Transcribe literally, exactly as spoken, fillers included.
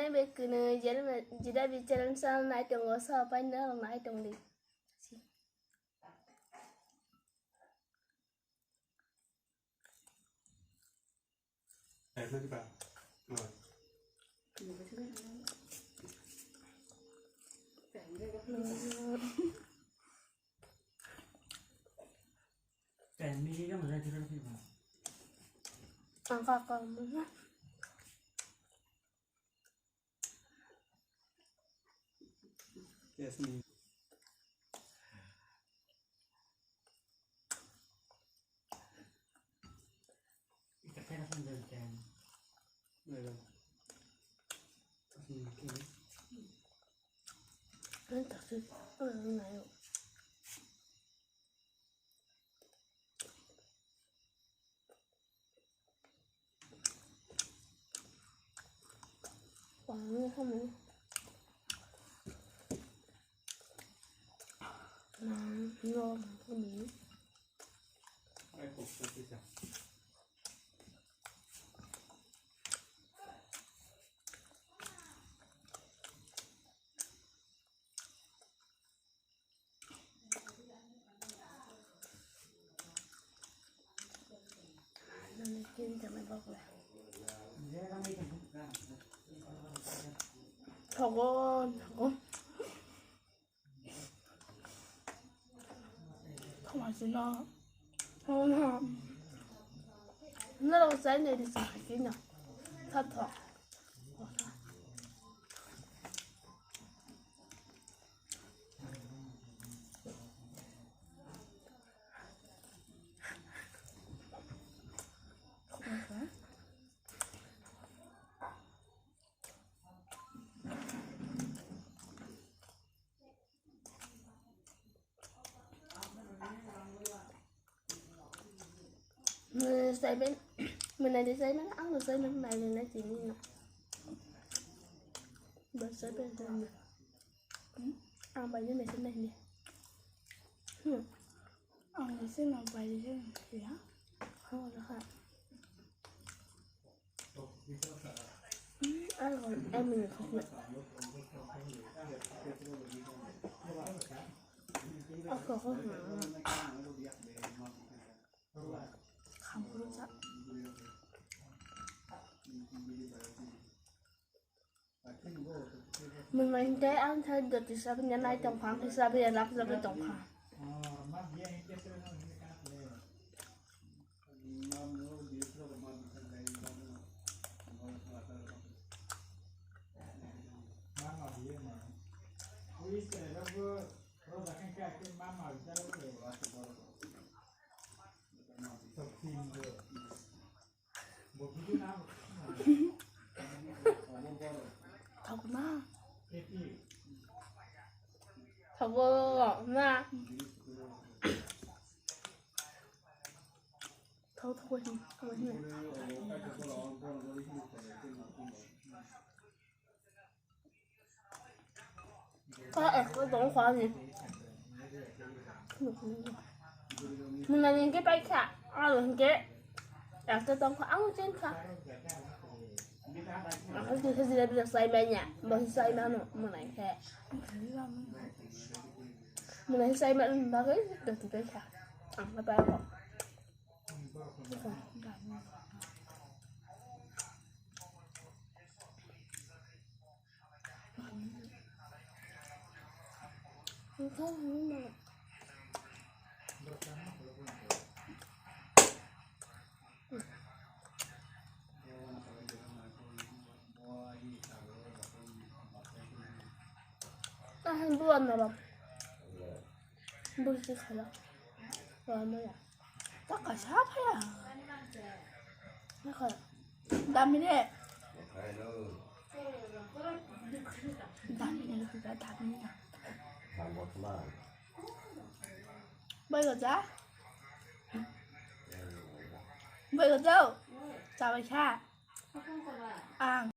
Be kwnwi jera jera bi challenge chal nai tongo, sa pai na nai tong di. Ang kakak mana? Yes, me. Thogo, thogo. Thomasino. Thogo. Norok chai nai di chai khe no. Tha tho. Mwnai saiben, mwnai de saiben, ang no saiben, mai le na tini no. Ba saiben saiben. Ang bai de mesen na hini. Hmm. Ang mesen na bai de ya. Ho da ha. Hmm, ang bai de mesen na. Ako ko ha. Mwnai hwnkhe ang thai jotisa phanya nai tongkha, ang kisa phanya lak jagwi tongkha. Thokma. Thokma. Thok, thok, thok, thok. Ka ekta tong kha ni. Mwnai ni hwnkhe paikha, aro hwnkhe ekta tong kha, ang chen kha. Ang kisa jila bila sai manya, bo sai mano, mwnai khe. Mwnai sai mano bagwi doti paikha. Ang khe paikha. Ah, buat nara. Buat sih kalau. Wah, mana? Taka sa phaya. Naka. Damine. Damine, damine. Bai gaja. Bai gaja. Sabai kha. Ang.